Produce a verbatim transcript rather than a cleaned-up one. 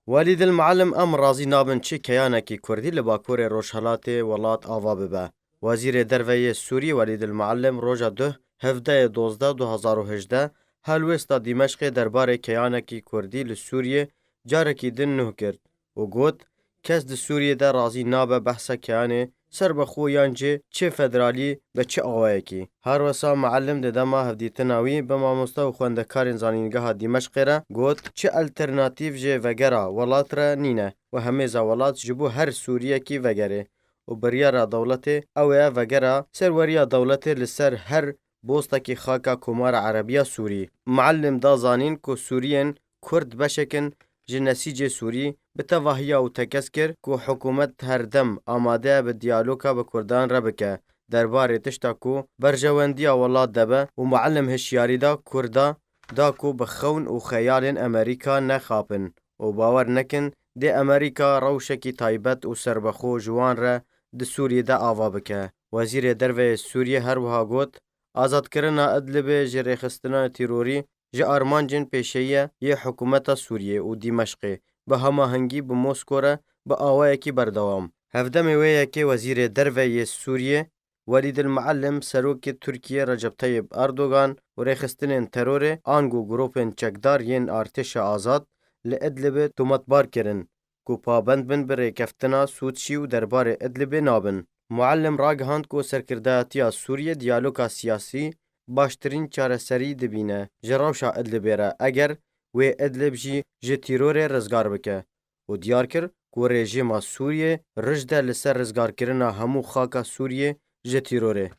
Welîd el Muallim, em razî nabin çi keyanekî Kurdî li bakurê rojhelatê welat ava bibe. Wezîrê Derve yê Sûrî Welîd el Muallim roja duh hevdeyê dozdeh du hazar û hejdeh helwêsta Dîmeşqê derbarê keyanekî Kurdî li Sûriyê carekî din nuh kir û got, kes di Sûriyê de razî nabe behsa keyanê serbexwe yan jî çi federalî be çi awayekî. Her wesa Muallim di dema hevdîtina wî bi mamoste û xwendekarên zanîngeha Dîmeşqê re got, çi alternatîf jê vegera welat re nîne û hemêza welat ji bo her Sûriyekî vegerê û biryara dewletê ew e vegera serweriya dewletê li ser her bostekî xaka Komara Erebiya Sûrî. Muallim da zanîn ku Sûriyên Kurd beşek in ji nesîcê Sûrî, bi tevahiya û tekez kir ku hikûmet her dem amade ye bi diyaloga bi Kurdan re bike derbarê tişta ku berjewendiya welat de be û Muallim hişyarî da Kurda da ku bi xewn û xeyalên Amerîka nexapin û bawer nekin dê Amerîka rewşekî taybet û serbexwe ji wan re di Sûriyê de ava bike. Wezîrê Derve yê Sûriyê her wiha got, azadkirina Idlibê ji rêxistina terorî ji armancên pêşeyiye yê hikûmeta Sûriyê û Dîmeşqê bi hemahengî bi Mosko re bi awayekî berdewam. Hevdemê wê yekê Wezîrê Derve yê Sûriyê Welîd el Muallim serokê Tirkiyê Recep Tayyip Erdogan û rêxistinên terorê ango grûpên çekdar yên Artêşa Azad li Idlibê tometbar kirin ku pabend bin bi rêkeftina Sûçî û derbarê Idlibê nabin. Muallim ragihand ku serkirdayetiya Sûriyê diyaloga siyasî baştirîn çareserî dibîne ji rewşa Idlibê re eger wê Idlib jî ji tîrorê rizgar bike û diyar kir ku rejîma Sûriyê rij de li ser rizgarkirina hemû xaka Sûriyê ji tîrorê.